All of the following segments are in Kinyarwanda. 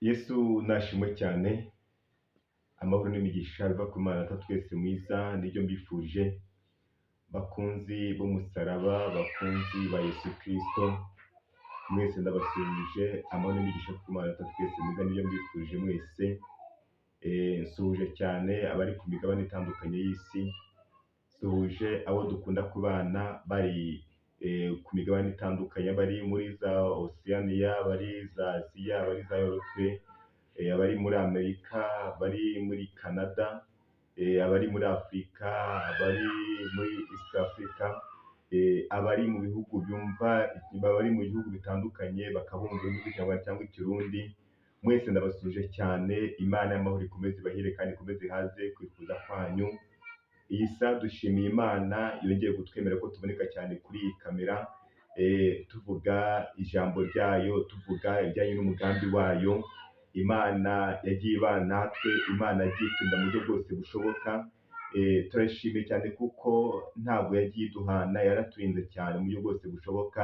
Yesu nashimwe cyane, amahoro n'imigisha biva ku Mana Data twese mwiza, nibyo mbifuje, bakunzi b'umusaraba, bakunzi ba Yesu Kristo, mwese ndabasuhuje, amahoro n'imigisha ku Mana Data twese mwiza, nibyo mbifuje mwese. Nsuhuje cyane abari ku migabane itandukanye y'isi, nsuhuje abo dukunda kubana bari ku migabane itandukanye, bari muri za Oceania, bari za Aziya, bari za Europe, abari muri Amerika, bari muri Canada, abari muri Afurika, abari muri East Africa, abari mu bihugu byumva, abari mu bihugu bitandukanye bakabumva ururimi rw'Ikinyarwanda cyangwa Ikirundi, mwese ndabasuhuje cyane. Imana y'amahoro ikomeze ibahire kandi ikomeze ihaze kwifuza kwanyu. Iyi saha dushimiye Imana yongeye kutwemera ko tuboneka cyane kuri iyi kamera, tuvuga ijambo ryayo, tuvuga ibijyanye n'umugambi wayo. Imana yagiye ibana natwe, Imana yagiye iturinda mu buryo bwose bushoboka. Turashimiye cyane kuko ntabwo yagiye iduhana, yaraturinze cyane mu buryo bwose bushoboka.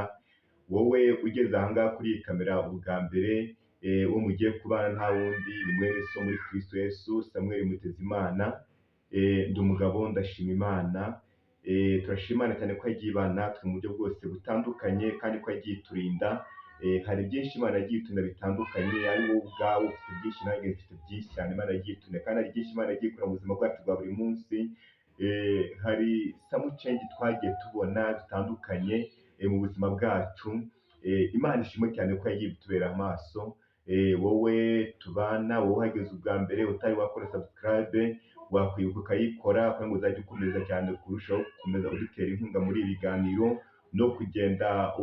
Wowe ugeze aha ngaha kuri iyi kamera ubwa mbere, uwo mugiye kubana nta wundi ni mwene so muri Kristo Yesu, Samuel Mutezimana. Ndi umugabo, ndashima Imana. Turashima Imana cyane ko yagiye ibana natwe mu buryo bwose butandukanye kandi ko yagiye iturinda. Hari byinshi Imana yagiye iturinda bitandukanye, ari wowe ubwawe ufite byinshi, nanjye mfite byinshi cyane Imana yagiye iturinda, kandi hari byinshi Imana yagiye ikora mu buzima bwacu bwa buri munsi. Hari some change twagiye tubona zitandukanye mu buzima bwacu. Imana ishimwe cyane ko yagiye itubera amaso. Wowe tubana, wowe uhageze ubwa mbere utari wakora subscribe, wakwibuka ukayikora kugira ngo uzajye ukomeza cyane kurushaho gukomeza udutera inkunga muri ibi biganiro no kugenda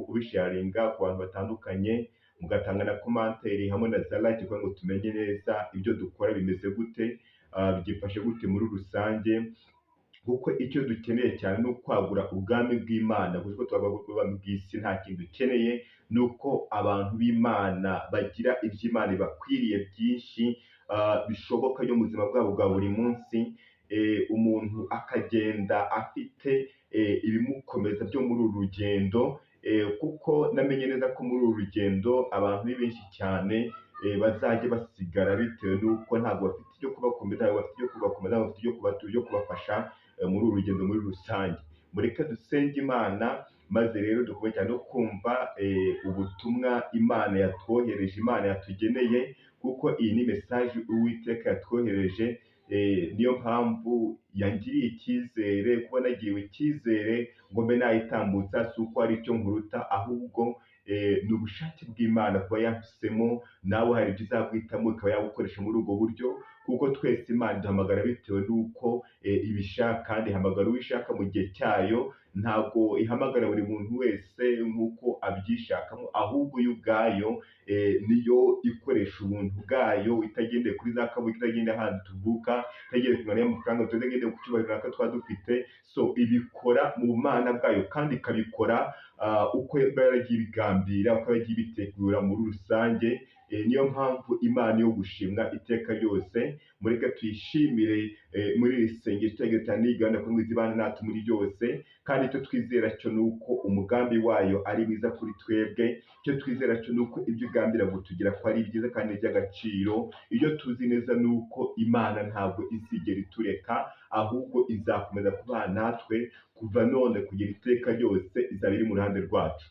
ubisharinga ku bantu batandukanye, mugatanga na commentaire hamwe na za like kugira ngo tumenye neza ibyo dukora bimeze gute, byifashe gute muri rusange, kuko icyo dukeneye cyane ni ukwagura ubwami bw'Imana, kuko twagura ubwami bw'isi nta kintu dukeneye, ni uko abantu b'Imana bagira ibyo Imana ibakwiriye byinshi bishoboka byo mu buzima bwabo bwa buri munsi, umuntu akagenda afite ibimukomeza byo muri uru rugendo, kuko namenye neza ko muri uru rugendo abantu ni benshi cyane bazajya basigara bitewe n'uko ntabwo bafite ibyo kubakomeza, ntabwo bafite ibyo kubakomeza, ntabwo bafite ibyo kubafasha muri uru rugendo muri rusange. Mureke dusenge Imana, maze rero dukomeze cyane no kumva ubutumwa Imana yatwohereje, Imana yatugeneye, kuko iyi ni message Uwiteka yatwohereje. Niyo mpamvu yangiriye icyizere, kuba nagiriwe icyizere ngo mbe nayitambutsa, si uko hari icyo nkuruta, ahubwo ni ubushake bw'Imana kuba yahisemo nawe hari ibyo izaguhitamo ikaba yagukoresha muri ubwo buryo, kuko twese Imana iduhamagara bitewe n'uko ibishaka, kandi ihamagara uwo ishaka mu gihe cyayo, ntabwo ihamagara buri muntu wese nk'uko abyishakamo, ahubwo yo ubwayo niyo ikoresha ubuntu bwayo, itagendeye kuri za kabuga, itagendeye ahantu tuvuka, itagendeye ku ngano y'amafaranga, itagendeye ku cyubahiro runaka twaba dufite. So ibikora mu bumana bwayo kandi ikabikora uko iba yaragiye ibigambira, uko yagiye ibitegura muri rusange. Niyo mpamvu Imana yo gushimwa iteka ryose. Mureke tuyishimire muri iri sengesho tugerageza cyane iyi gahunda ko izibana natwe muri byose, kandi icyo twizera cyo ni uko umugambi wayo ari mwiza kuri twebwe. Icyo twizera cyo ni uko ibyo igambira kutugira ko ari byiza kandi iby'agaciro. Ibyo tuzi neza ni uko Imana ntabwo izigera itureka, ahubwo izakomeza kubana natwe kuva none kugera iteka ryose, izaba iri mu ruhande rwacu.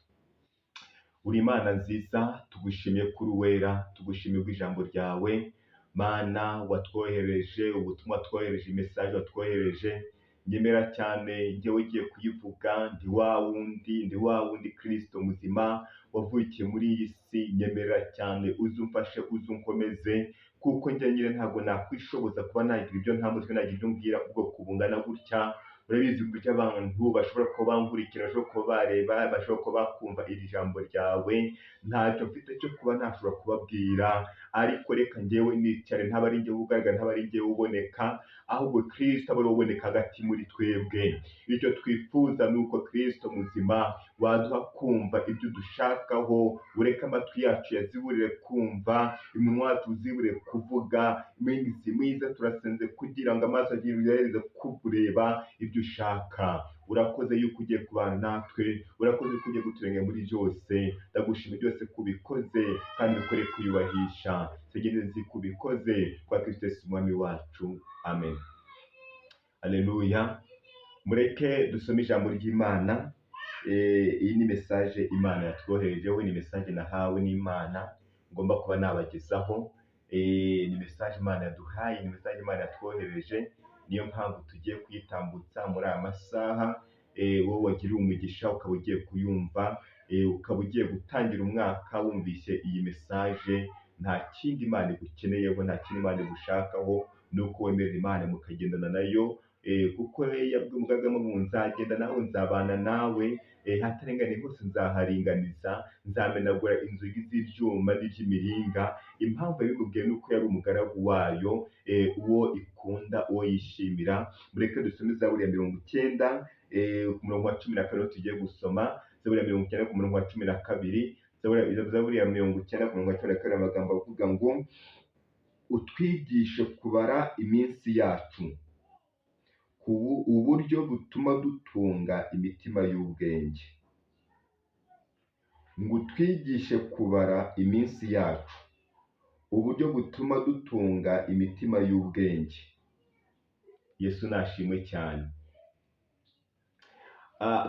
Uri Imana nziza, tugushimiye kuri uwera, tugushimiye ubw'ijambo ryawe Mana watwohereje, ubutumwa twohereje, message watwohereje. Nyemera cyane njyewe ugiye kuyivuga, ndi wa wundi, ndi wa wundi Kristo muzima wavukiye muri iyi si. Nyemera cyane uze umfashe, uze unkomeze, kuko njye nyine ntabwo nakwishoboza kuba nagira ibyo ntamutwe, nagira ibyo mbwira ubwoko bungana gutya. Urabizi uburyo abantu bashobora kuba bankurikira, bashobora kuba bareba, bashobora kuba bakumva iri jambo ryawe. Ntacyo mfite cyo kuba ntashobora kubabwira, ariko reka njyewe nicare, ntaba ari njyewe ugaragara, ntaba ari njyewe uboneka, ahubwo Kristo aba ari we uboneka hagati muri twebwe. Icyo twifuza ni uko Kristo muzima waduha kumva ibyo udushakaho, ureke amatwi yacu yaziburire kumva, iminwa yacu uzibure kuvuga. Iminsi mwiza turasenze kugira ngo amaso agerageze kureba ibyo ushaka. Urakoze yuko ugiye kubana natwe, urakoze ko ugiye kuturengera muri byose. Ndagushima byose kubikoze kandi ubikore kwiyubahisha. Tegereze kubikoze kwa Kristo Yesu Umwami wacu, amen. Aleluya. Mureke dusome ijambo ry'Imana. Iyi ni message Imana yatwoherejeho, ni message nahawe n'Imana ngomba kuba nabagezaho. Ni message Imana yaduhaye, ni message Imana yatwohereje, niyo mpamvu tugiye kuyitambutsa muri aya masaha. Wowe wagiriwe umugisha ukaba ugiye kuyumva, ukaba ugiye gutangira umwaka wumvise iyi message, nta kindi Imana igukeneyeho, nta kindi Imana igushakaho, ni uko wemerera Imana mukagendana nayo, kuko yabwiye umugaragu ngo nzagenda nawe, nzabana nawe, ahataringaniye hose nzaharinganiza, nzamenagura inzugi z'ibyuma n'iby'imiringa. Impamvu yabimubwiye ni uko yari umugaragu wayo, uwo ikunda, uwo yishimira. Mureke dusome Zaburi ya 90 ku murongo wa 12 tugiye gusoma. Zaburi ya 90 ku murongo wa 12, Zaburi ya 90 ku murongo wa 12, amagambo avuga ngo utwigishe kubara iminsi yacu, uburyo butuma dutunga imitima y'ubwenge. Ngo utwigishe kubara iminsi yacu, uburyo butuma dutunga imitima y'ubwenge. Yesu nashimwe cyane.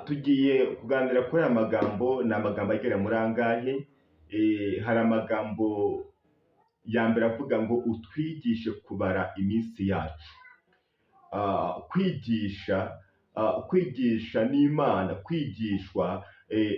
Tugiye kuganira kuri aya magambo, ni amagambo agera muri angahe? Hari amagambo ya mbere avuga ngo utwigishe kubara iminsi yacu. Kwigisha n'Imana, kwigishwa,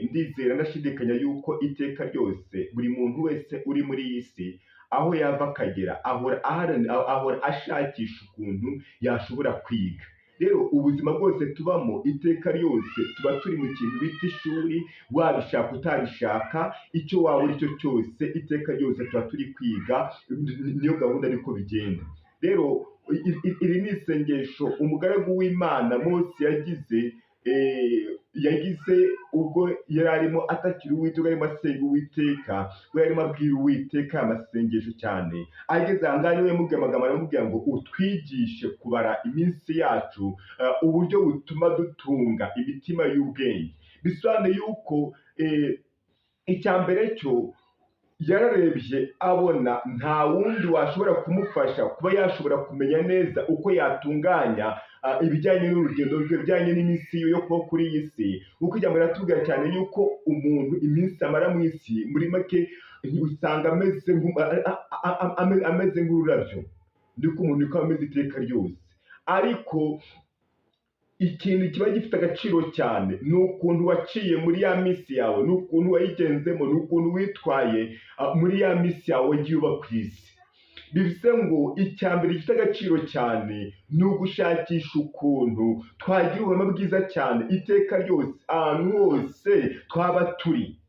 ndizera ndashidikanya yuko iteka ryose buri muntu wese uri muri iyi si, aho yava akagera, ahora ashakisha ukuntu yashobora kwiga. Rero ubuzima bwose tubamo iteka ryose tuba turi mu kintu bita ishuri, wabishaka utabishaka, icyo waba uri cyo cyose, iteka ryose tuba turi kwiga, niyo gahunda, niko bigenda. Rero iri ni isengesho umugaragu w'Imana Mose yagize ubwo yari arimo atakira Uwiteka, arimo asenga Uwiteka, we yarimo abwira Uwiteka amasengesho cyane. Ageze aha ngaha niwe yamubwiye amagambo, aramubwira ngo utwigishe kubara iminsi yacu, uburyo butuma dutunga imitima y'ubwenge. Bisobanuye yuko icya mbere cyo yararebye abona nta wundi washobora kumufasha kuba yashobora kumenya neza uko yatunganya ibijyanye n'urugendo rwe, ibijyanye n'iminsi ye yo kuba kuri iyi si, kuko ijambo riratubwira cyane yuko umuntu iminsi amara mu isi, muri make, usanga ameze nk'ururabyo, niko umuntu niko ameze iteka ryose. Ariko ikintu kiba gifite agaciro cyane ni ukuntu waciye muri ya minsi yawe, ni ukuntu wayigenzemo, ni ukuntu witwaye muri ya minsi yawe wagiye uba ku isi. Bivuze ngo icya mbere gifite agaciro cyane ni ugushakisha ukuntu twagira ubuzima bwiza cyane iteka ryose, ahantu hose twaba turi.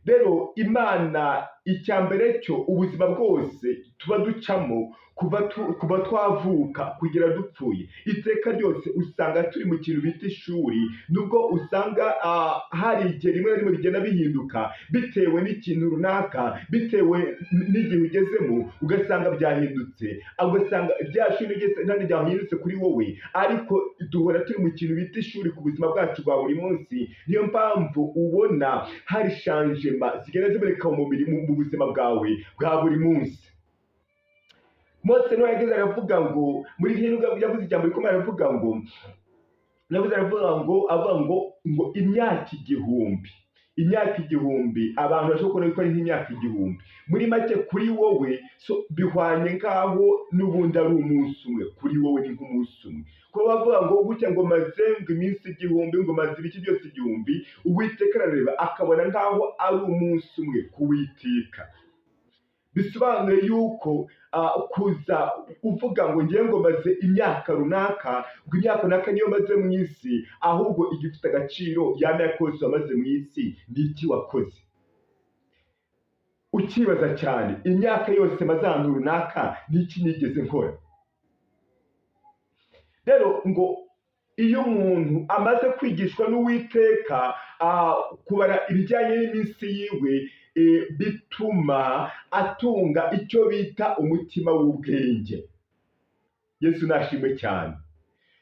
Rero Imana, icya mbere cyo, ubuzima bwose tuba ducamo kuva twavuka kugera dupfuye, iteka ryose usanga turi mu kintu bita ishuri, nubwo usanga hari igihe rimwe na rimwe bigenda bihinduka bitewe n'ikintu runaka, bitewe n'igihe ugezemo, ugasanga byahindutse, ugasanga bya shuri ugeze ntabwo ryahindutse kuri wowe, ariko duhora turi mu kintu bita ishuri ku buzima bwacu bwa buri munsi. Niyo mpamvu ubona hari changement zigenda ziboneka mu mubiri, mu buzima bwawe bwa buri munsi. Mose niwe yageze aravuga ngo muri hino yavuze ijambo rikomeye, aravuga ngo yavuze aravuga ngo avuga ngo imyaka 1000, imyaka 1000, abantu bashobora kubona ko ari nk'imyaka 1000 muri make kuri wowe, so bihwanye nk'aho n'ubundi ari umunsi umwe kuri wowe, ni nk'umunsi umwe. Kuba bavuga ngo gutya ngo maze ngo iminsi 1000, ngo maze ibiki byose 1000, Uwiteka arareba akabona nk'aho ari umunsi umwe ku Witeka. Bisobanuye yuko kuza uvuga ngo ngiye ngo maze imyaka runaka, ngo imyaka runaka niyo maze mu isi, ahubwo igifite agaciro ya myaka yose wamaze mu isi ni iki wakoze. Ukibaza cyane, imyaka yose maze ahantu runaka ni iki nigeze nkora? Rero ngo iyo umuntu amaze kwigishwa n'Uwiteka kubara ibijyanye n'iminsi yiwe, bituma atunga icyo bita umutima w'ubwenge. Yesu nashimwe cyane.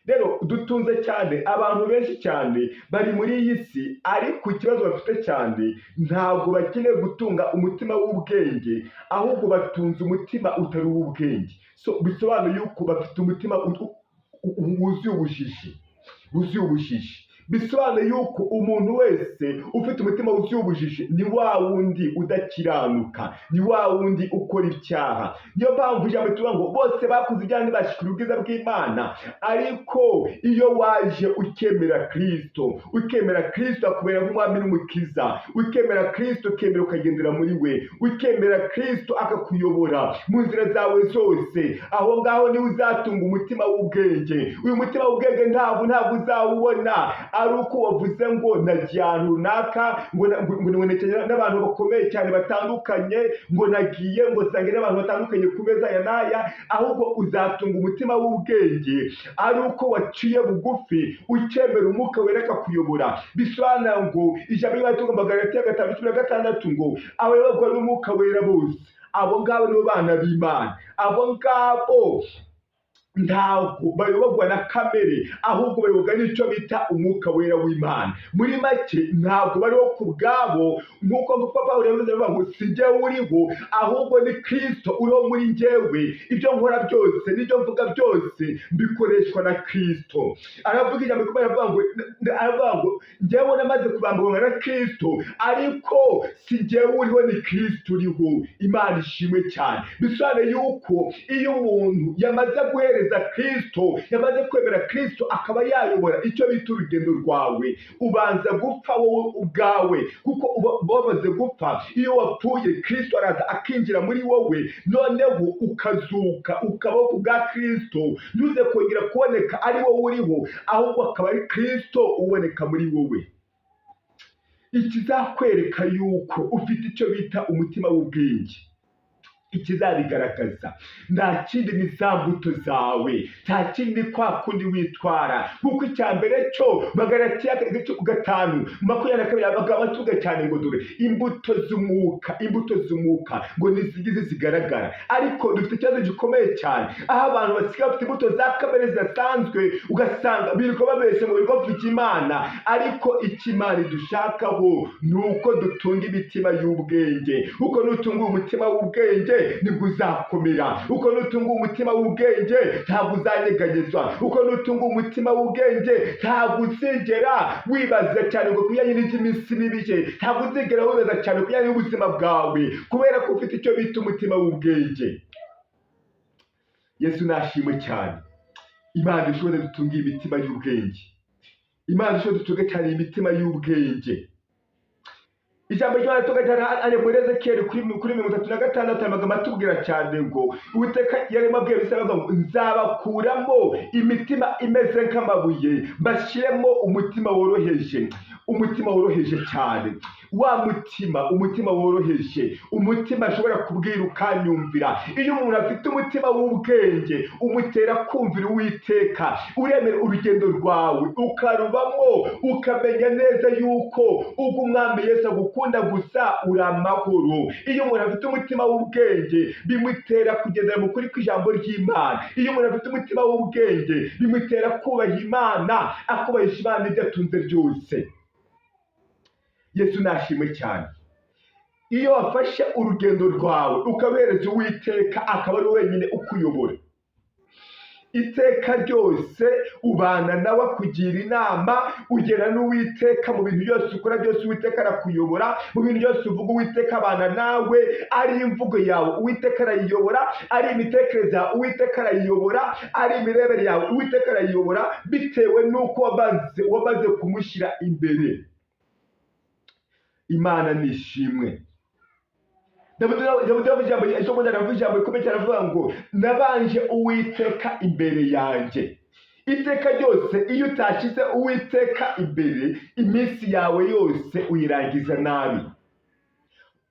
Rero dutunze cyane abantu benshi cyane bari muri iyi si, ariko ikibazo bafite cyane, ntabwo bakeneye gutunga umutima w'ubwenge, ahubwo batunze umutima utari uw'ubwenge. So bisobanuye yuko bafite umutima wuzuye ubujiji, wuzuye ubujiji. Bisobanuye yuko umuntu wese ufite umutima wuzuye ubujiji ni wa wundi udakiranuka, ni wa wundi ukora icyaha. Niyo mpamvu ijambo tuvuga ngo bose bakoze ibyaha ntibashikira ubwiza bw'Imana. Ariko iyo waje ukemera Kristo, ukemera Kristo akubera nk'umwami n'umukiza, ukemera Kristo, ukemera ukagendera muri we, ukemera Kristo akakuyobora mu nzira zawe zose, aho ngaho niwe uzatunga umutima w'ubwenge. Uyu mutima w'ubwenge ntabwo uzawubona ari uko wavuze ngo nagiye ahantu runaka, ngo nibonekanye n'abantu bakomeye cyane batandukanye, ngo nagiye ngo nsange n'abantu batandukanye ku meza aya n'aya. Ahubwo uzatunga umutima w'ubwenge ari uko waciye bugufi, ukemera Umwuka Wera akakuyobora. Bisobanura ngo ijambo ry'Imana tugomba, Galatiya 5:16, ngo abayoborwa n'Umwuka Wera bose, abo ngabo nibo bana b'Imana. Abo ngabo ntabwo bayoborwa na kamere, ahubwo bayoborwa n'icyo bita Umwuka Wera w'Imana. Muri make, ntabwo bariho ku bwabo, nk'uko Pawulo yavuze avuga ngo si njyewe uriho, ahubwo ni Kristo uriho muri njyewe. Ibyo nkora byose n'ibyo mvuga byose mbikoreshwa na Kristo. Aravuga ijambo rikomeye, aravuga ngo njyewe namaze kubamburwa na Kristo, ariko si njyewe uriho, ni Kristo uriho. Imana ishimwe cyane. Bisobanuye yuko iyo umuntu yamaze guhereza Kristo, yamaze kwemera Kristo akaba yayobora icyo bita urugendo rwawe, ubanza gupfa wowe ubwawe, kuko uba wamaze gupfa. Iyo wapfuye, Kristo araza akinjira muri wowe, noneho ukazuka, ukabaho ku bwa Kristo. Ntuze kongera kuboneka ari wowe uriho, ahubwo akaba ari Kristo uboneka muri wowe. Ikizakwereka yuko ufite icyo bita umutima w'ubwenge, ikizabigaragaza nta kindi, ni za mbuto zawe, nta kindi, kwa kundi witwara. Kuko icya mbere cyo, Magaratiya 5:22, abagabo batuga cyane ngo dore imbuto z'umwuka, imbuto z'umwuka ngo nizigize zigaragara. Ariko dufite ikibazo gikomeye cyane, aho abantu basigaye bafite imbuto za kamere zidasanzwe, ugasanga birirwa babeshya ngo birirwa bavuga Imana. Ariko icyo Imana idushakaho ni uko dutunga imitima y'ubwenge, kuko nutunga umutima w'ubwenge nibwo uzakomera, uko nutunga umutima w'ubwenge ntabwo uzanyeganyezwa, uko nutunga umutima w'ubwenge ntabwo uzigera wibaza cyane ngo kubijyanye n'iby'iminsi n'ibihe, ntabwo uzigera wibaza cyane ku bijyanye n'ubuzima bwawe, kubera ko ufite icyo bita umutima w'ubwenge. Yesu nashimwe cyane. Imana ishobora dutunga imitima y'ubwenge, Imana ishobora dutunge cyane imitima y'ubwenge. Ijambo ry'Imana tuvuga cyane ari muri Ezekiyeli kuri 36, amagambo atubwira cyane ngo Uwiteka yarimo abwira Abisirayeli avuga ngo nzabakuramo imitima imeze nk'amabuye, mbashyiremo umutima woroheje, umutima woroheje cyane, wa mutima, umutima woroheje, umutima ashobora kubwira ukanyumvira. Iyo umuntu afite umutima w'ubwenge, umutera kumvira Uwiteka. Uremera urugendo rwawe ukarubamo, ukamenya neza yuko ubwo Umwami Yesu agukunda gusa, uri amahoro. Iyo umuntu afite umutima w'ubwenge, bimutera kugendera mu kuri kw'ijambo ry'Imana. Iyo umuntu afite umutima w'ubwenge, bimutera kubaha Imana, akubahisha Imana ibyo atunze byose. Yesu nashimwe cyane. Iyo wafashe urugendo rwawe ukabereza Uwiteka, akaba ari wenyine ukuyobora iteka ryose, ubana nawe, akugira inama, ugera n'Uwiteka mu bintu byose ukora byose. Uwiteka arakuyobora mu bintu byose uvuga, Uwiteka abana nawe. Ari imvugo yawe, Uwiteka arayiyobora; ari imitekerereze yawe, Uwiteka arayiyobora; ari imirebere yawe, Uwiteka arayiyobora, bitewe n'uko wamaze kumushyira imbere. Imana nishimwe. Dawidi yavuze ijambo ejo bundi, aravuga ijambo rikomeye cyane, avuga ngo nabanje Uwiteka imbere yanjye iteka ryose. Iyo utashyize Uwiteka imbere, iminsi yawe yose uyirangiza nabi.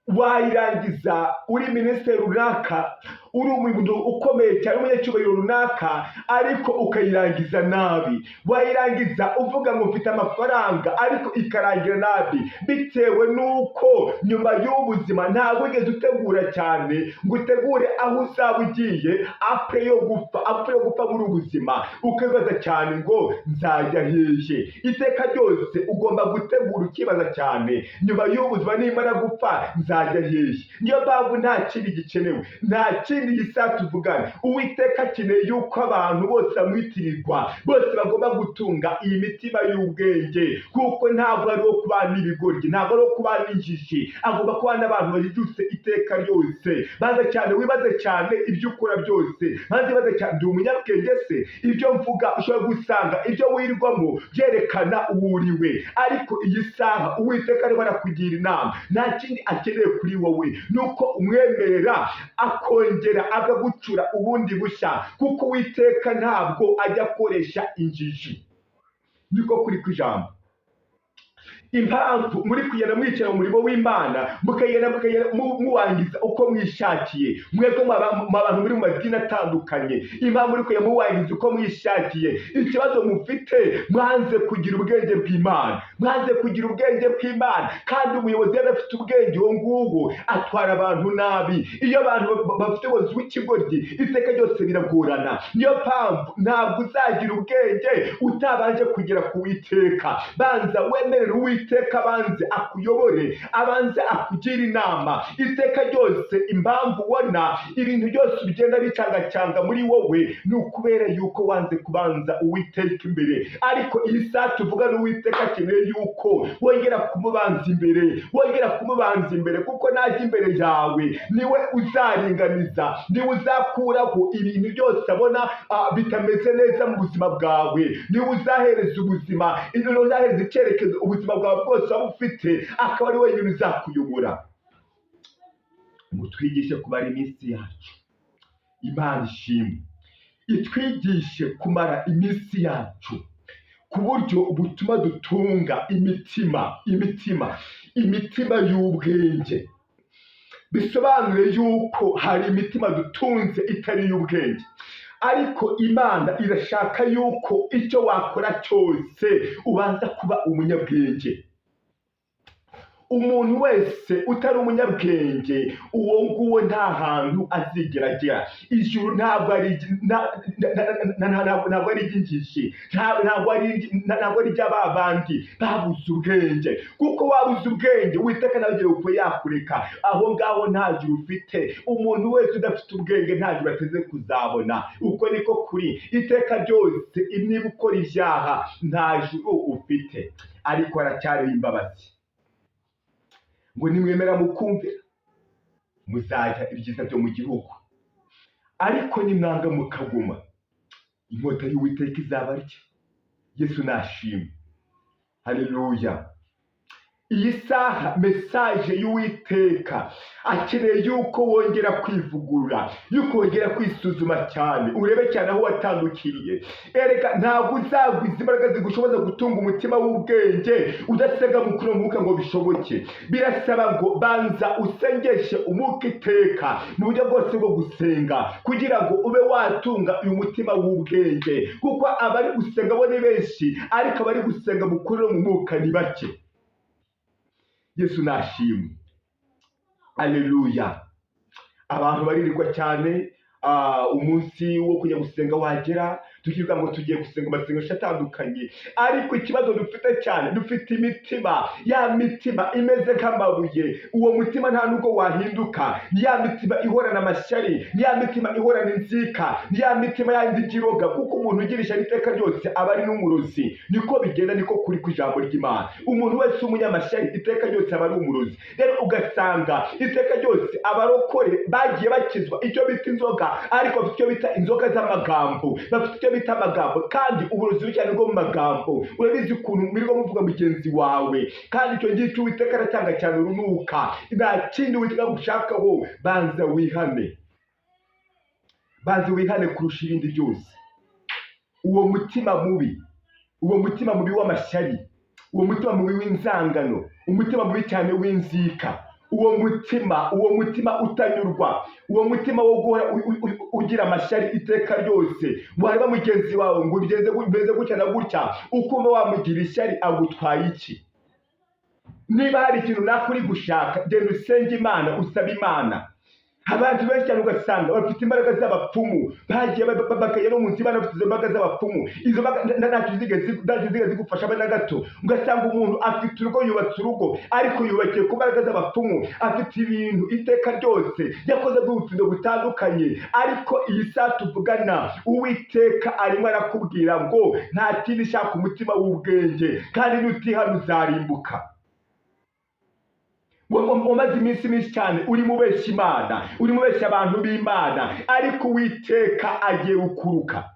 Wayirangiza uri minisitiri runaka. uri umuntu ukomeye cyane, umunyacyubahiro runaka, ariko ukayirangiza nabi. Wayirangiza uvuga ngo mfite amafaranga, ariko ikarangira nabi, bitewe n'uko nyuma y'ubuzima ntabwo wigeze utegura cyane ngo utegure aho uzaba ugiye après yo gupfa, après yo gupfa muri ubu buzima. Ukibaza cyane ngo nzajya hehe? Iteka ryose ugomba gutegura, ukibaza cyane: nyuma y'ubuzima nimara gupfa nzajya hehe? Niyo mpamvu nta kindi gikenewe, nta kindi gisa tuvugana. Uwiteka akeneye yuko abantu bose bamwitirirwa bose bagomba gutunga iyi mitima y'ubwenge, kuko ntabwo ari uwo kubana n'ibigoryi, ntabwo ari uwo kubana n'injiji, agomba kubana n'abantu bajijutse iteka ryose. Banza cyane wibaze cyane ibyo ukora byose, banza wibaze cyane: ndi umunyabwenge se? Ibyo mvuga, ushobora gusanga ibyo wirirwamo byerekana uwo uriwe. Ariko iyi saha Uwiteka arimo arakugira inama. Nta kindi akeneye kuri wowe, ni uko umwemerera akongera akagucura ubundi bushya, kuko Uwiteka ntabwo ajya akoresha injiji. Niko kuri kw'ijambo. Impamvu muri kugenda mwicara mu murimo w'Imana, mukagenda muwangiza uko mwishakiye, mwebwe mu bantu muri mu madini atandukanye, impamvu muri kugenda muwangiza uko mwishakiye, ikibazo mufite, mwanze kugira ubwenge bw'Imana, mwanze kugira ubwenge bw'Imana. Kandi umuyobozi iyo adafite ubwenge, uwo nguwo atwara abantu nabi. Iyo abantu bafite ubuyobozi bw'ikigoryi, iteka ryose biragorana. Niyo mpamvu ntabwo uzagira ubwenge utabanje kugera ku Witeka. Banza wemerere Uwiteka abanze akuyobore, abanze akugire inama iteka ryose. Impamvu ubona ibintu byose bigenda bicangacyanga muri wowe, ni ukubera yuko wanze kubanza Uwiteka imbere. Ariko iyi saha tuvuga n'Uwiteka akeneye yuko wongera kumubanza imbere, wongera kumubanza imbere, kuko najya imbere yawe niwe uzaringaniza, niwe uzakuraho ibintu byose abona bitameze neza mu buzima bwawe, niwe uzahereza ubuzima, niwe uzahereza icyerekezo ubuzima bwawe bwose waba ufite, akaba ari wenyine uzakuyobora. Ngo twigishe kubara iminsi yacu. Imana ishimwe, itwigishe kumara iminsi yacu ku buryo butuma dutunga imitima y'ubwenge. Bisobanuye yuko hari imitima dutunze itari iy'ubwenge, ariko Imana irashaka yuko icyo wakora cyose ubanza kuba umunyabwenge. Umuntu wese utari umunyabwenge, uwo nguwo nta hantu azigera agera. Ijuru ntabwo ari iry'injiji, ntabwo ari iry'aba bandi babuze ubwenge, kuko wabuze ubwenge, Uwiteka nawe agiye kuba yakureka aho ngaho. Nta juru ufite. Umuntu wese udafite ubwenge nta juru ateze kuzabona. Uko niko kuri iteka ryose. Niba ukora ibyaha, nta juru ufite. Ariko haracyariho imbabazi, ngo nimwemera mukumvira muzajya ibyiza byo mu gihugu, ariko nimwanga mukaguma, inkota y'Uwiteka izabarya. Yesu nashimwe, haleluya. Iyi saha message y'Uwiteka akeneye yuko wongera kwivugurura, yuko wongera kwisuzuma cyane, urebe cyane aho watandukiriye. Erega ntabwo uzagwiza imbaraga zigushoboza gutunga umutima w'ubwenge udasenga mukuru mwuka ngo bishoboke. Birasaba ngo banza usengeshe umwuka iteka mu buryo bwose bwo gusenga, kugira ngo ube watunga uyu mutima w'ubwenge, kuko abari gusenga bo ni benshi, ariko abari gusenga mukuru no mu mwuka ni bake. Yesu nashimwe, aleluya. Abantu baririrwa cyane, umunsi wo kujya gusenga wagera, tukivuga ngo tugiye gusenga amasengesho atandukanye. Ariko ikibazo dufite cyane, dufite imitima, ya mitima imeze nk'amabuye. Uwo mutima nta nubwo wahinduka. Ni ya mitima ihorana amashyari, ni ya mitima ihorana inzika, ni ya mitima yandi igiroga, kuko umuntu ugira ishyari iteka ryose aba ari n'umurozi. Niko bigenda, niko kuri kw'ijambo ry'Imana. Umuntu wese w'umunyamashyari iteka ryose aba ari umurozi. Rero ugasanga iteka ryose abarokore bagiye bakizwa icyo bita inzoga, ariko bafite icyo bita inzoga z'amagambo, bafite icyo bita amagambo, kandi uburozi bubi cyane bwo mu magambo. Urabizi ukuntu mwirirwa muvuga mugenzi wawe, kandi icyo ngicyo Uwiteka aracyanga cyane urunuka. Nta kindi Uwiteka agushakaho, banza wihane, banza wihane kurusha ibindi byose. Uwo mutima mubi, uwo mutima mubi w'amashyari, uwo mutima mubi w'inzangano, umutima mubi cyane w'inzika, Uwo mutima utanyurwa, uwo mutima wo guhora ugira amashyari iteka ryose, wareba mugenzi wawe ngo bimeze gutya na gutya, ukumva wamugira ishyari, agutwaye iki? Niba hari ikintu runaka uri gushaka, genda usenge Imana, usabe Imana. Abantu benshi cyane ugasanga bafite imbaraga z'abapfumu, bagiye bakajya no munsi y'Imana bafite izo mbaraga z'abapfumu. Izo mbaraga ntacyo zigeze zigufasha na gato. Ugasanga umuntu afite urugo, yubatse urugo, ariko yubakiye ku mbaraga z'abapfumu. Afite ibintu iteka ryose yakoze by'ubufindo butandukanye, ariko iyi saha tuvugana, Uwiteka arimo arakubwira ngo nta kindi ishaka, umutima w'ubwenge, kandi nutihana uzarimbuka. Umaze iminsi myinshi cyane urimo ubeshya Imana, urimo ubeshya abantu b'Imana, ariko Uwiteka agiye gukuruka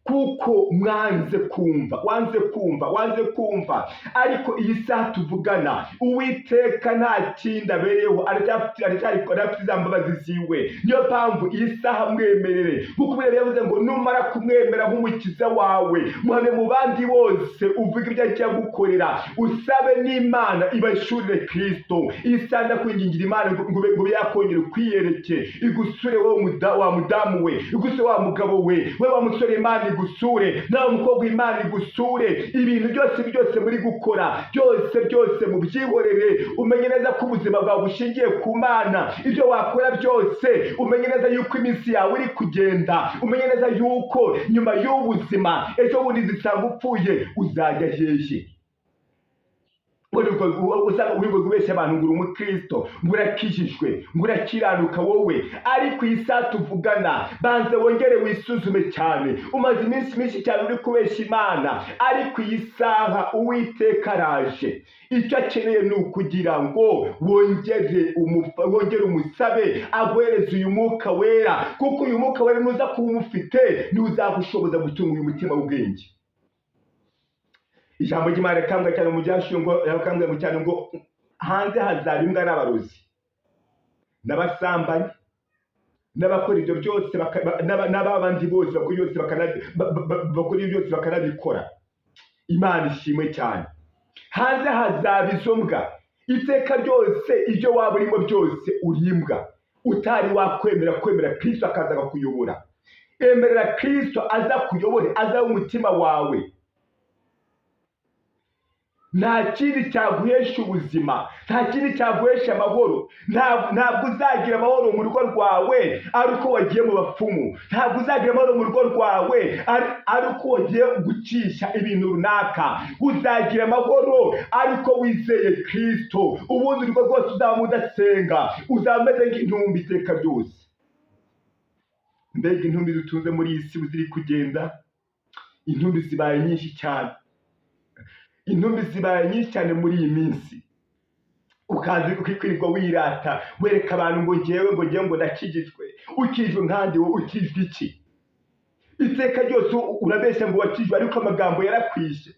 kuko mwanze kumva, wanze kumva, wanze kumva. Ariko iyi saha tuvugana, Uwiteka nta kindi abereyeho, aracyafite za mbabazi ziwe. Niyo mpamvu iyi saha mwemerere, kuko Bibiliya yavuze ngo numara kumwemera nk'umukiza wawe, muhame mu bandi bose, uvuge ibyo agiye gukorera, usabe n'Imana ibahishurire Kristo. Iyi saha ndakwingingira Imana ngo yakongera ukwiyereke, igusure wowe wa mudamu we, igusure wa mugabo we, we wa musore, Imana igusure nawe mukobwa, Imana igusure. Ibintu byose byose muri gukora, byose byose mubyihorere, umenye neza ko ubuzima bwawe bushingiye ku Mana. Ibyo wakora byose, umenye neza yuko iminsi yawe iri kugenda, umenye neza yuko nyuma y'ubuzima ejo bundi zisanga upfuye, uzajya hehe? Usanga uri kubeshya abantu ngo uri umukristo, ngo urakijijwe, ngo urakiranuka wowe, ariko iyi saha tuvugana, banza wongere wisuzume cyane. Umaze iminsi myinshi cyane uri kubeshya Imana, ariko iyi saha Uwiteka araje. Icyo akeneye ni ukugira ngo wongere umusabe aguhereze uyu Mwuka Wera, kuko uyu Mwuka Wera nuza kuba umufite, niwe uzagushoboza gutunga uyu mutima w'ubwenge. Ijambo ry'Imana rikambwa cyane mu byashuye ngo, rikambwa cyane ngo hanze hazaba imbwa n'abarozi n'abasambanyi n'abakora ibyo byose, n'abandi bose bakora ibyo byose, bakora ibyo byose bakanabikora. Imana ishimwe cyane. Hanze hazaba izo mbwa iteka ryose. Ibyo waba urimo byose, uri imbwa utari wakwemera kwemera Kristo akaza akakuyobora. Emerera Kristo aza kuyobore, aza umutima wawe. Nta kindi cyaguhesha ubuzima, nta kindi cyaguhesha amahoro. Ntabwo uzagira amahoro mu rugo rwawe ari uko wagiye mu bapfumu. Ntabwo uzagira amahoro mu rugo rwawe ari uko wagiye gucisha ibintu runaka. Uzagira amahoro ari uko wizeye Kristo. Ubundi urugo rwose uzaba udasenga, uzaba umeze nk'intumbi iteka ryose. Mbega intumbi dutunze muri iyi si ziri kugenda! Intumbi zibaye nyinshi cyane, intumbi zibaye nyinshi cyane muri iyi minsi. Ukaza kwirirwa wirata, wereka abantu ngo ngewe ngo ndakijijwe. Ukijwe nkandi wowe? Ukijwe iki? Iteka ryose urabeshya ngo wakijwe, ariko amagambo yarakwishe.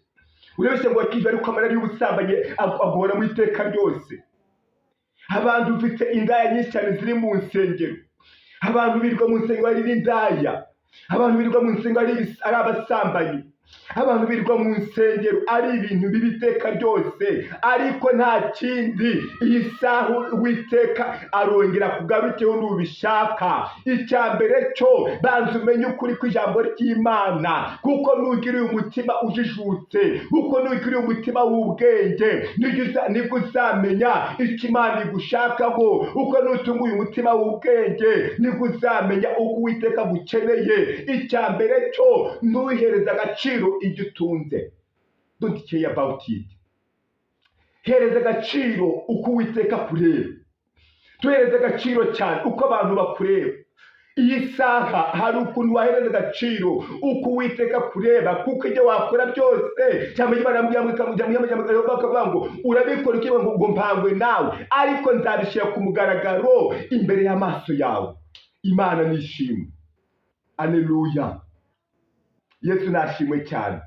Urabeshya ngo wakijwe, ariko amarari y'ubusambanyi aguhora mu iteka ryose. Abantu ufite indaya nyinshi cyane ziri mu nsengero. Abantu birirwa mu nsengero ari n'indaya, abantu birirwa mu nsengero ari abasambanyi, abantu birirwa mu nsengero ari ibintu bibi iteka ryose. Ariko nta kindi, iyi saha Uwiteka arongera kugarukeho nubishaka. Icya mbere cyo, banza umenye ukuri kw'ijambo ry'Imana, kuko nugira uyu mutima ujijutse, kuko nugira uyu mutima w'ubwenge, nibwo uzamenya icyo Imana igushakaho. Uko nutunga uyu mutima w'ubwenge, nibwo uzamenya uko Uwiteka agukeneye. Icya mbere cyo, ntuhereze agaciro ibyo utunze. Don't care about it. Hereza agaciro uko Uwiteka akureba. Tuhereze agaciro cyane uko abantu bakureba. Iyi saha hari ukuntu wahereza agaciro uko Uwiteka kureba, kuko ibyo wakora byose, cyangwa bakavuga ngo urabikora ukivuga ngo mpangwe nawe, ariko nzabishyira ku mugaragaro imbere y'amaso yawe. Imana nishimwe, aleluya! Yesu nashimwe cyane,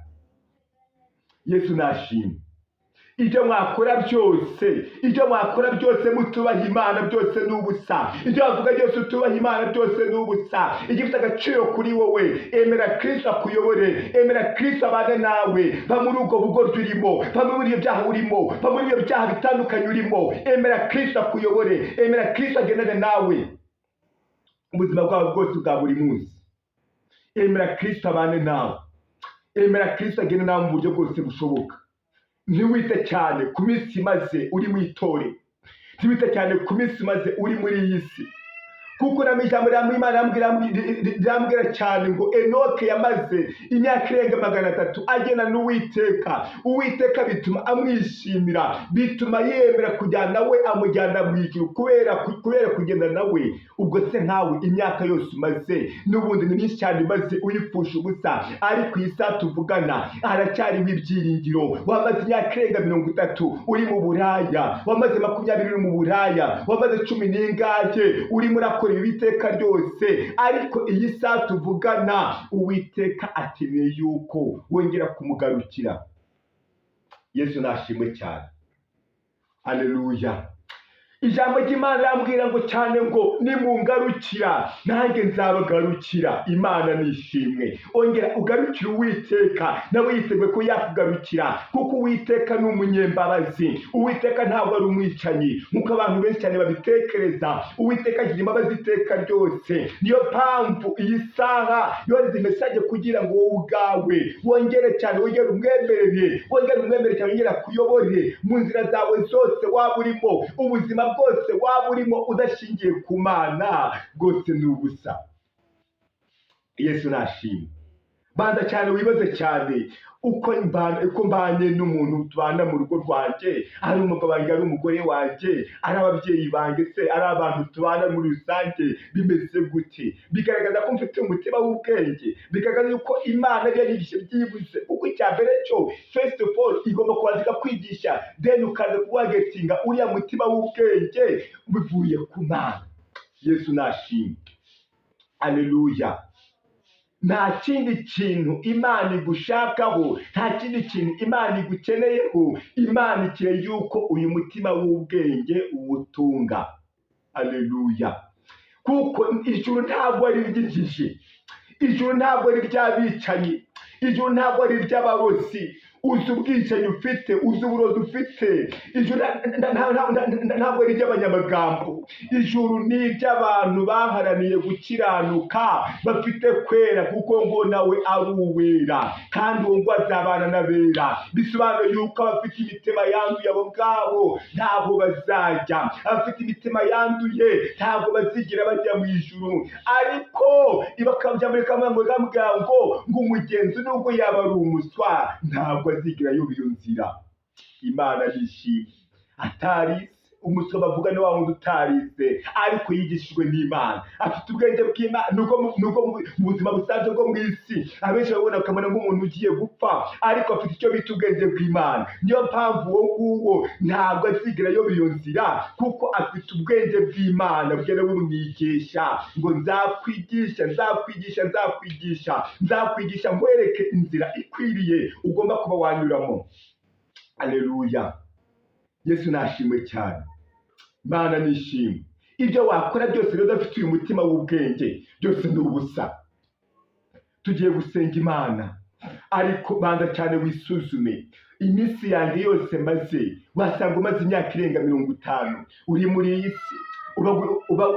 Yesu nashimwe. Ibyo mwakora byose, ibyo mwakora byose mutubaha Imana, byose ni ubusa. Ibyo wavuga byose utubaha Imana, byose ni ubusa. Igifite agaciro kuri wowe, emera Kristo akuyobore, emera Kristo abane nawe. Va muri ubwo bugoryi urimo, va muri ibyo byaha urimo, va muri ibyo byaha bitandukanye urimo. Emera Kristo akuyobore, emera Kristo agendane nawe ubuzima bwawe bwose bwa buri munsi. Emera Kristo abane nawe, emera Kristo agende nawe mu buryo bwose bushoboka. Ntiwite cyane ku minsi imaze uri mu itorero, ntiwite cyane ku minsi imaze uri muri iyi si, kuko namo ijambo ry'Imana rirambwira cyane ngo Enoke yamaze imyaka irenga 300 agenda n'Uwiteka. Uwiteka bituma amwishimira, bituma yemera kujyana nawe, amujyana mu ijuru kubera kugenda nawe. Ubwo se nkawe, imyaka yose umaze n'ubundi ni myinshi cyane, imaze uyipfusha ubusa, ariko iyi saha tuvugana haracyariho ibyiringiro. Wamaze imyaka irenga 30 uri mu buraya, wamaze 20 uri mu buraya, wamaze cumi n'ingahe urimo urakora ibi iteka ryose, ariko iyi saha tuvugana Uwiteka akeneye yuko wongera kumugarukira. Yesu nashimwe cyane, aleluya. Ijambo ry'Imana rirambwira ngo cyane ngo nimungarukira, nanjye nzabagarukira. Imana nishimwe. Ongera ugarukire Uwiteka, nawe yiteguye ko yakugarukira, kuko Uwiteka ni umunyembabazi. Uwiteka ntabwo ari umwicanyi nk'uko abantu benshi cyane babitekereza. Uwiteka agira imbabazi iteka ryose. Niyo mpamvu iyi saha yohereza message kugira ngo wowe ubwawe wongere cyane, wongere umwemerere, wongere umwemerere cyane, wongere akuyobore mu nzira zawe zose waba urimo. Ubuzima bwose waba urimo udashingiye ku Mana bwose ni ubusa. Yesu nashimwe. Banza cyane wibaze cyane uko mbanye n'umuntu tubana mu rugo rwanjye, ari umugabo wanjye, ari umugore wanjye, ari ababyeyi banjye se, ari abantu tubana muri rusange, bimeze gute? Bigaragaza ko mfite umutima w'ubwenge? Bigaragaza yuko Imana ariyo yanyigisha byibuze? Kuko icya mbere cyo, first of all, igomba kubanza ikakwigisha, then ukaza kuwagettinga uriya mutima w'ubwenge bivuye ku Mana. Yesu nashimwe, aleluya. Nta kindi kintu Imana igushakaho, nta kindi kintu Imana igukeneyeho. Imana ikeneye yuko uyu mutima w'ubwenge uwutunga, aleluya. Kuko ijuru ntabwo ari iry'injiji, ijuru ntabwo ari iry'abicanyi, ijuru ntabwo ari iry'abarozi. Uzi ubwicanyi ufite, uzi uburozi ufite. Ijuru ntabwo ari iry'abanyamagambo, ijuru ni iry'abantu baharaniye gukiranuka, bafite kwera, kuko ngo nawe ari uwera, kandi uwo ngo azabana n'abera. Bisobanuye yuko abafite imitima yanduye, abo ngabo ntabwo bazajya. Abafite imitima yanduye ntabwo bazigira bajya mu ijuru. Ariko bakajya muri kamwe ngo ngo umugenzi nubwo yaba ari umuswa, ntabwo azigira ayoba iyo nzira. Imana yishimye. Atarize, umuswa bavuga ni wa wundi utarize ariko yigishijwe n'Imana, afite ubwenge bw'Imana. Nubwo mu buzima busanzwe bwo mu isi abenshi babona bakamubona nk'umuntu ugiye gupfa, ariko afite icyo bita ubwenge bw'Imana. Niyo mpamvu uwo nguwo ntabwo azigira ayoba iyo nzira, kuko afite ubwenge bw'Imana bugenda bumwigisha ngo nzakwigisha, nzakwigisha, nzakwigisha, nzakwigisha, nkwereke inzira ikwiriye ugomba kuba wanyuramo. Aleluya, Yesu nashimwe cyane, Imana nishimwe. Ibyo wakora byose rero udafite uyu mutima w'ubwenge, byose ni ubusa. Tugiye gusenga Imana, ariko banza cyane wisuzume iminsi yanjye yose maze. Wasanga umaze imyaka irenga 50 uri muri iyi si, uba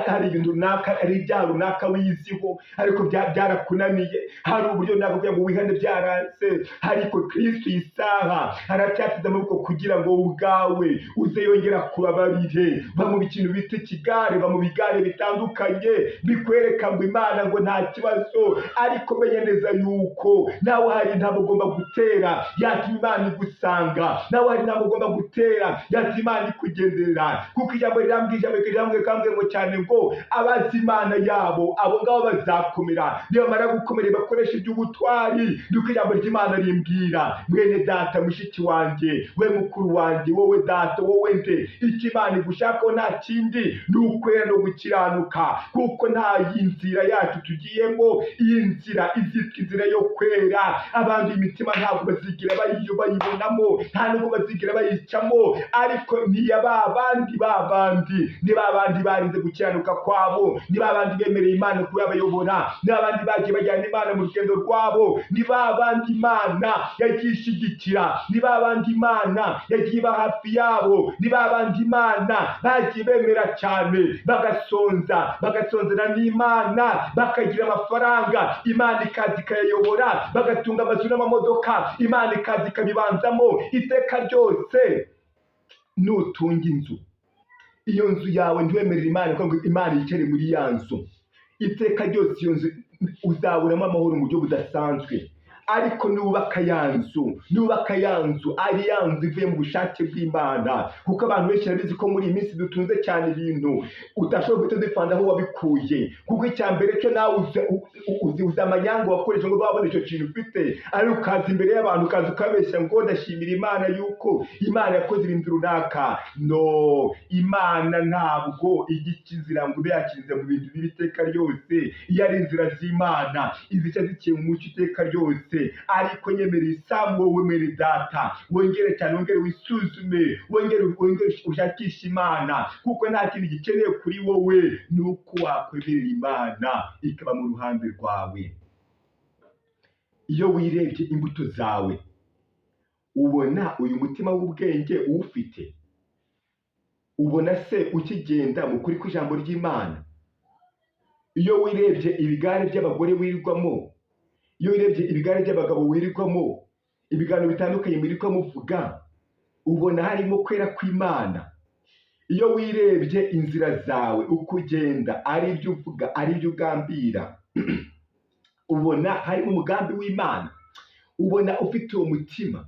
hari ibintu runaka, hari ibyaha runaka wiyiziho, ariko byarakunaniye. Hari uburyo runaka kugira ngo wihane byaranze, ariko Kristo iyi saha aracyateze amaboko kugira ngo wowe ubwawe uze yongera kubabarire. Va mu kintu bita ikigare, va mu bigare bitandukanye bikwereka ngo Imana ngo nta kibazo, ariko menya neza yuko nawe hari intambwe ugomba gutera yatuma Imana igusanga, nawe hari intambwe ugomba gutera yatuma Imana ikugenderera, kuko ijambo rirambwira. Ijambo ryambwiye kambwiye ngo cyane ngo abazi Imana yabo, abo ngabo bazakomera, nibamara gukomera bakoresha iby'ubutwari. Niko ijambo ry'Imana rimbwira. Mwene data, mushiki wanjye, we mukuru wanjye, wowe data, wowe nde, icyo Imana igushakaho nta kindi, ni ukwera no gukiranuka, kuko nta nzira yacu tugiyemo. Iyi nzira izitwa inzira yo kwera. Abandi imitima ntabwo bazigira bayibonamo, nta nubwo bazigira bayicamo, ariko ni iya ba bandi, ba bandi ni ba bandi barinze gukiranuka kwabo, ni ba bandi bemereye Imana kubabayobora, ni ba bandi bagiye bajyana Imana mu rugendo rwabo, ni ba bandi Imana yagiye ishyigikira, ni ba bandi Imana yagiye iba hafi yabo, ni ba bandi Imana bagiye bemera cyane, bagasonza, bagasonzana n'Imana, bakagira amafaranga, Imana ikaza ikayayobora, bagatunga amazu n'amamodoka, Imana ikaza ikabibanzamo iteka ryose. Nutunga inzu, iyo nzu yawe ntiwemerere Imana ngo Imana yicare muri ya nzu iteka ryose, iyo nzu uzaburamo amahoro mu buryo budasanzwe. Ariko nubaka ya nzu, nubaka ya nzu ari ya nzu ivuye mu bushake bw'Imana, kuko abantu benshi barabizi ko muri iyi minsi dutunze cyane ibintu udashobora guhita udefanda aho wabikuye, kuko icya mbere cyo nawe uzi amanyanga wakoresha ngo wabone icyo kintu ufite, ariko ukaza imbere y'abantu, ukaza ukabeshya ngo ndashimira Imana yuko Imana yakoze ibintu runaka. No, Imana ntabwo ijya ikizira ngo ibe yakinze mu bintu bibi iteka ryose. Iyo ari inzira z'Imana, izica zikiye mu mucyo iteka ryose. Ariko nyemerera isambu, wowe mwene data, wongere cyane, wongere wisuzume, wongere ushakishe Imana, kuko nta kintu gikeneye kuri wowe, ni uko wakwemerera Imana ikaba mu ruhande rwawe. Iyo wirebye imbuto zawe, ubona uyu mutima w'ubwenge uwufite? Ubona se ukigenda mu kuri kw'ijambo ry'Imana? Iyo wirebye ibigare by'abagore wirirwamo, iyo wirebye ibigare by'abagabo wirirwamo, ibiganiro bitandukanye mwirirwa muvuga, ubona harimo kwera kw'Imana? Iyo wirebye inzira zawe, uko ugenda, ari ibyo uvuga, ari ibyo ugambira, ubona harimo umugambi w'Imana? Ubona ufite uwo mutima?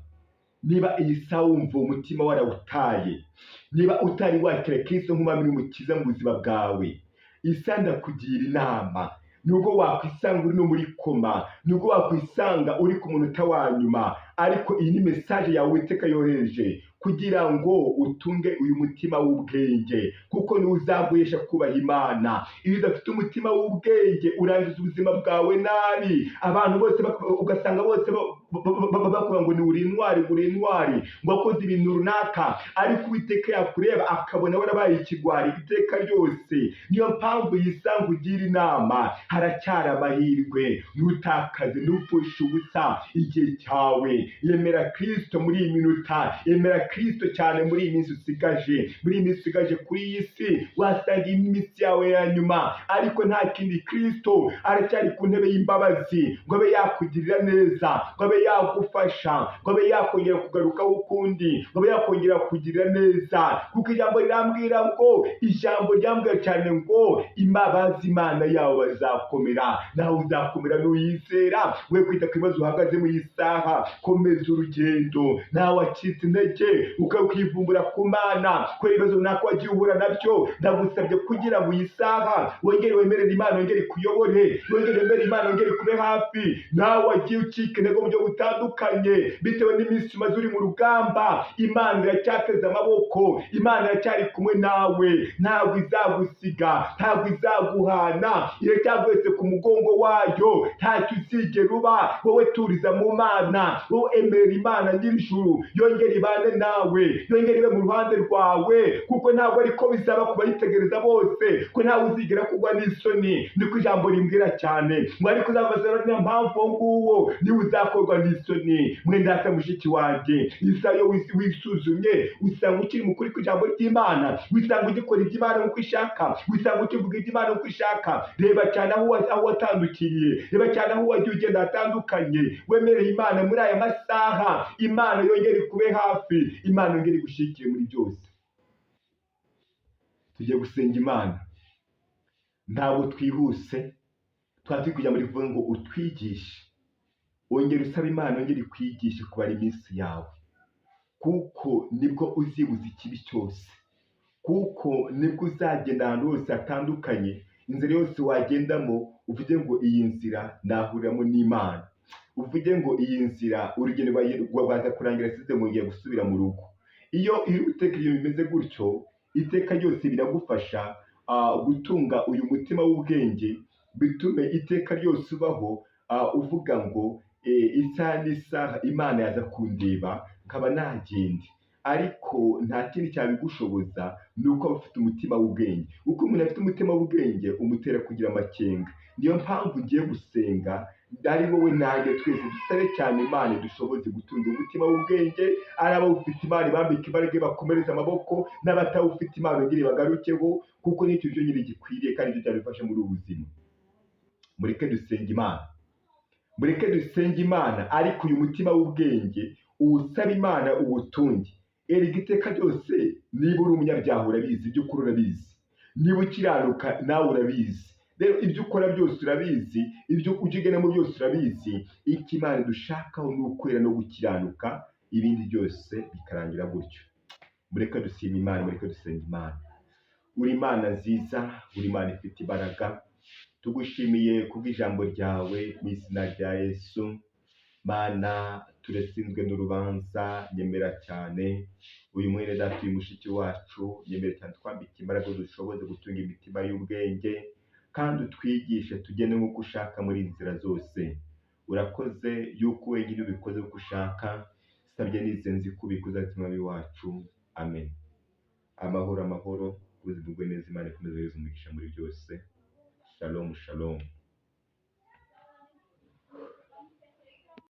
Niba iyi saha wumva uwo mutima warawutaye, niba utari wakira Kristo nk'umwami n'umukiza mu buzima bwawe, isa ndakugira inama: nubwo wakwisanga uri no muri koma, nubwo wakwisanga uri ku munota wa nyuma, ariko iyi ni message yawe Uwiteka yohereje kugira ngo utunge uyu mutima w'ubwenge, kuko niwo uzaguhesha kubaha Imana. Iyo udafite umutima w'ubwenge, urangiza ubuzima bwawe nabi. Abantu bose ugasanga bose bakuvuga ngo ni uri intwari, ngo uri intwari, ngo wakoze ibintu runaka, ariko Uwiteka yakureba akabona warabaye ikigwari iteka ryose. Niyo mpamvu yisanga ugira inama: haracyari amahirwe, ntutakaze, ntupfushe ubusa igihe cyawe. Yemera Kristo muri iyi minota, yemera Kristo cyane muri iyi minsi usigaje, muri iyi minsi usigaje kuri iyi si. Wasanga iminsi yawe ya nyuma, ariko nta kindi, Kristo aracyari ku ntebe y'imbabazi ngo abe yakugirira neza, ngo abe yagufasha, ngo abe yakongera kugarukaho ukundi, ngo abe yakongera kukugirira neza, kuko ijambo rirambwira ngo, ijambo ryambwira cyane ngo imbabazi Imana yabo bazakomera. Nawe uzakomera nuyizera. We kwita ku bibazo uhagazemo iyi saha, komeza urugendo. Nawe wacitse intege, ukivumbura ku Mana kubera ibibazo runaka wagiye uhura nabyo, ndagusabye kugira ngo iyi saha wongere wemerere Imana, wongere ikuyobore, wongere wemerere Imana, wongere ikube hafi. Nawe wagiye ucika intege mu buryo butandukanye bitewe n'iminsi umaze uri mu rugamba, Imana iracyateze amaboko, Imana iracyari kumwe nawe, ntabwo izagusiga, ntabwo izaguhana, iracyaguhetse ku mugongo wayo. Ntacyo uzigera uba. Wowe turiza mu Mana, wowe emerera Imana nyir'ijuru yongere ibane nawe, yongere ibe mu ruhande rwawe, kuko ntabwo ariko bizaba ku bayitegereza bose, ko ntawe uzigera kugwa n'isoni. Niko ijambo rimbwira cyane ngo ariko uzabazana niyo mpamvu uwo nguwo niwe uzakorwa n'isoni. Mwene data, mushiki wanjye, isaha iyo wisuzumye, usanga ukiri mu kuri kw'ijambo ry'Imana, wisanga ugikora iby'Imana nk'uko ishaka, wisanga ukivuga iby'Imana nk'uko ishaka? Reba cyane aho watandukiriye, reba cyane aho wagiye ugenda hatandukanye. Wemereye Imana muri aya masaha, Imana yongere ikube hafi, Imana yongere igushyigikire muri byose. Tugiye gusenga Imana, ntabwo twihuse, twaba turi kujya muri kuvuga ngo utwigishe. Wongere usaba Imana, yongere ikwigishe kubara iminsi yawe, kuko nibwo uzibuza ikibi cyose, kuko nibwo uzamenya ibyo ukora. Kuko nibwo uzagenda ahantu hose hatandukanye, inzira yose wagendamo uvuge ngo iyi nzira nahuriramo n'Imana, uvuge ngo iyi nzira urugendo rwaza kurangira size ngo ngiye gusubira mu rugo. Iyo uri guteka ibintu bimeze gutyo, iteka ryose biragufasha gutunga uyu mutima w'ubwenge, bitume iteka ryose ubaho uvuga ngo isaha n'isaha Imana yaza kundeba nkaba nagenda. Ariko nta kindi cyabigushoboza, ni uko aba ufite umutima w'ubwenge. Uko umuntu afite umutima w'ubwenge umutera kugira amakenga. Niyo mpamvu ugiye gusenga, ari wowe nanjye twese dusabe cyane Imana idushoboze gutunga umutima w'ubwenge. Ari abawufite Imana ibambike imbaraga bakomereze amaboko, n'abatawufite Imana bongere bagarukeho, kuko nicyo cyonyine gikwiriye kandi nicyo cyadufasha muri ubu buzima. Mureke dusenge Imana, mureke dusenge Imana, ariko uyu mutima w'ubwenge uwusaba Imana uwutunge. Erega iteka ryose niba uri umunyabyaha urabizi, ibyo ukora urabizi, niba ukiranuka nawe urabizi, rero ibyo ukora byose urabizi, ibyo ujya ugendamo byose urabizi. Icyo Imana idushakaho ni ukwera no gukiranuka, ibindi byose bikarangira gutyo. Mureke dushima Imana, mureke dusenga Imana. Uri Imana nziza, uri Imana ifite imbaraga, tugushimiye kubw'ijambo ryawe mu izina rya Yesu. Mana, turatsinzwe n'urubanza, nyemera cyane uyu mwene data, uyu mushiki wacu, nyemera cyane twambike imbaraga dushoboze gutunga imitima y'ubwenge, kandi utwigishe tugende nk'uko ushaka muri izi nzira zose. Urakoze yuko wenyine ubikoze uko ushaka, sabye nize nzi ko ubikoze Mwami wacu, amen. Amahoro, amahoro, ubuzima bwe neza, Imana ikomeze ibahe umugisha muri byose. Shalom, shalom.